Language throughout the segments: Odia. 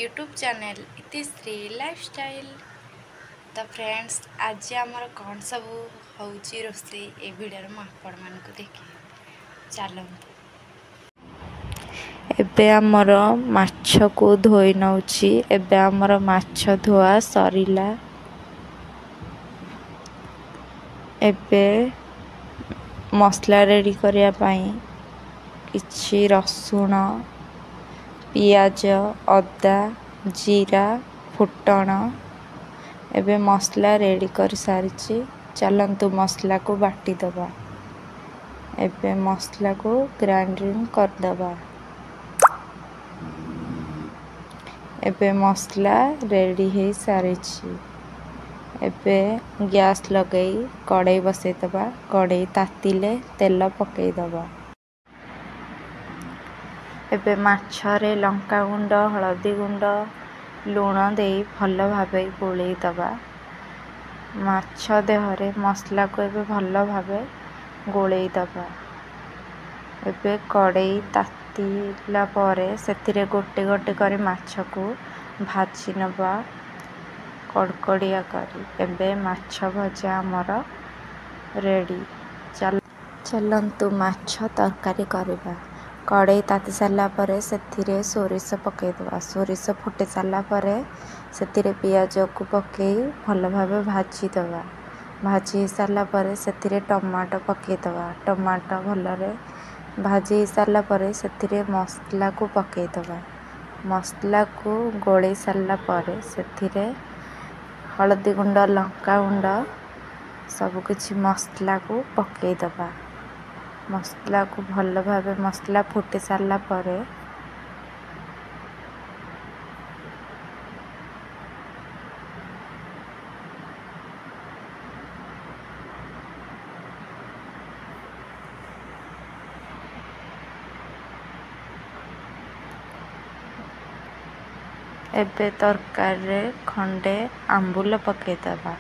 YouTube channel Itishree lifestyle. ତ ଫ୍ରେଣ୍ଡସ୍, ଆଜି ଆମର କ'ଣ ସବୁ ହେଉଛି ରୋଷେଇ ଏ ଭିଡ଼ିଓରେ ମୁଁ ଆପଣମାନଙ୍କୁ ଦେଖେଇବି। ଚାଲନ୍ତୁ। ଏବେ ଆମର ମାଛକୁ ଧୋଇ ନେଉଛି। ଏବେ ଆମର ମାଛ ଧୁଆ ସରିଲା। ଏବେ ମସଲା ରେଡ଼ି କରିବା ପାଇଁ କିଛି ରସୁଣ, ପିଆଜ, ଅଦା, ଜିରା, ଫୁଟଣ, ଏବେ ମସଲା ରେଡ଼ି କରିସାରିଛି। ଚାଲନ୍ତୁ ମସଲାକୁ ବାଟିଦେବା। ଏବେ ମସଲାକୁ ଗ୍ରାଇଣ୍ଡିଙ୍ଗ କରିଦେବା। ଏବେ ମସଲା ରେଡ଼ି ହେଇସାରିଛି। ଏବେ ଗ୍ୟାସ୍ ଲଗାଇ କଡ଼େଇ ବସାଇଦେବା। କଡ଼େଇ ତାତିଲେ ତେଲ ପକାଇଦେବା। ଏବେ ମାଛରେ ଲଙ୍କାଗୁଣ୍ଡ, ହଳଦୀ ଗୁଣ୍ଡ, ଲୁଣ ଦେଇ ଭଲ ଭାବେ ଗୋଳେଇ ଦେବା। ମାଛ ଦେହରେ ମସଲାକୁ ଏବେ ଭଲ ଭାବେ ଗୋଳେଇ ଦେବା। ଏବେ କଡ଼େଇ ତାତିଲା ପରେ ସେଥିରେ ଗୋଟେ ଗୋଟେ କରି ମାଛକୁ ଭାଜି ନେବା କଡ଼କଡ଼ିଆ କରି। ଏବେ ମାଛ ଭଜା ଆମର ରେଡ଼ି। ଚାଲନ୍ତୁ ମାଛ ତରକାରୀ କରିବା। କଡ଼େଇ ତାତି ସାରିଲା ପରେ ସେଥିରେ ସୋରିଷ ପକାଇଦେବା। ସୋରିଷ ଫୁଟି ସାରିଲା ପରେ ସେଥିରେ ପିଆଜକୁ ପକାଇ ଭଲ ଭାବେ ଭାଜିଦେବା। ଭାଜି ହେଇସାରିଲା ପରେ ସେଥିରେ ଟମାଟୋ ପକାଇଦେବା। ଟମାଟୋ ଭଲରେ ଭାଜି ହେଇସାରିଲା ପରେ ସେଥିରେ ମସଲାକୁ ପକାଇଦେବା। ମସଲାକୁ ଗୋଳେଇ ସାରିଲା ପରେ ସେଥିରେ ହଳଦୀ ଗୁଣ୍ଡ, ଲଙ୍କା ଗୁଣ୍ଡ, ସବୁକିଛି ମସଲାକୁ ପକାଇଦେବା। ମସଲାକୁ ଭଲ ଭାବେ ମସଲା ଫୁଟି ସାରିଲା ପରେ ଏବେ ତରକାରୀରେ ଖଣ୍ଡେ ଆମ୍ବୁଲ ପକାଇଦେବା।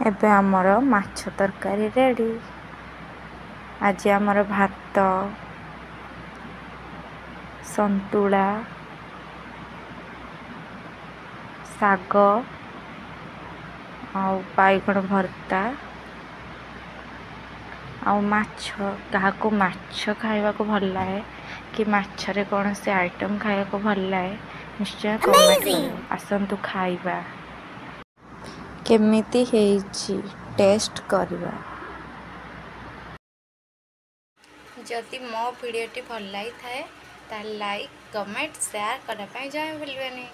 ଏବେ ଆମର ମାଛ ତରକାରୀ ରେଡ଼ି। ଆଜି ଆମର ଭାତ, ସନ୍ତୁଳା, ଶାଗ ଆଉ ବାଇଗଣ ଭର୍ତ୍ତା ଆଉ ମାଛ। କାହାକୁ ମାଛ ଖାଇବାକୁ ଭଲ ଲାଗେ କି ମାଛରେ କୌଣସି ଆଇଟମ୍ ଖାଇବାକୁ ଭଲ ଲାଗେ, ନିଶ୍ଚୟ କମେଣ୍ଟ କରିବ। ଆସନ୍ତୁ ଖାଇବା, କେମିତି ହେଇଛି ଟେଷ୍ଟ କରିବା। ଯଦି ମୋ ଭିଡ଼ିଓଟି ଭଲ ଲାଗିଥାଏ, ତାହେଲେ ଲାଇକ୍, କମେଣ୍ଟ, ସେୟାର କରିବା ପାଇଁ ଜମା ଭୁଲିବେନି।